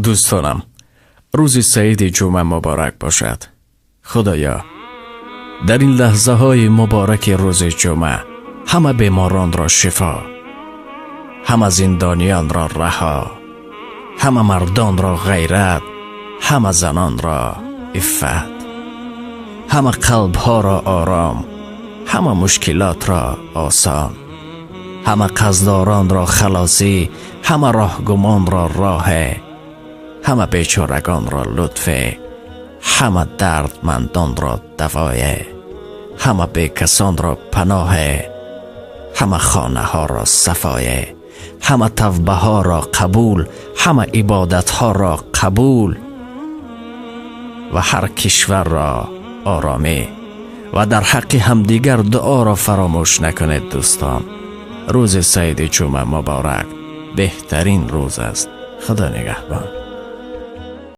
Дӯстонам, рӯзи саиди ҷумъа муборак бошад. Худоё, дар ин лаҳзаҳои мубораки рӯзи ҷумъа ҳама беморонро шифо, ҳама зиндониёнро раҳо, ҳама мардонро ғайрат, ҳама занонро иффат, ҳама қалбҳоро ором, ҳама мушкилотро осон, ҳама қарздоронро халосӣ, ҳама роҳгумонро роҳе, ҳама бечорагонро лутфе, ҳама дардмандонро давое, ҳама бекасонро паноҳе, ҳама хонаҳоро сафое, ҳама тавбаҳоро қабул, ҳама ибодатҳоро қабул ва ҳар кишварро оромӣ. Ва дар ҳаққи ҳамдигар дуоро фаромӯш накунед, дӯстон. Рӯзи саиди ҷумъа муборак, беҳтарин рӯз аст. Худо нигаҳбон.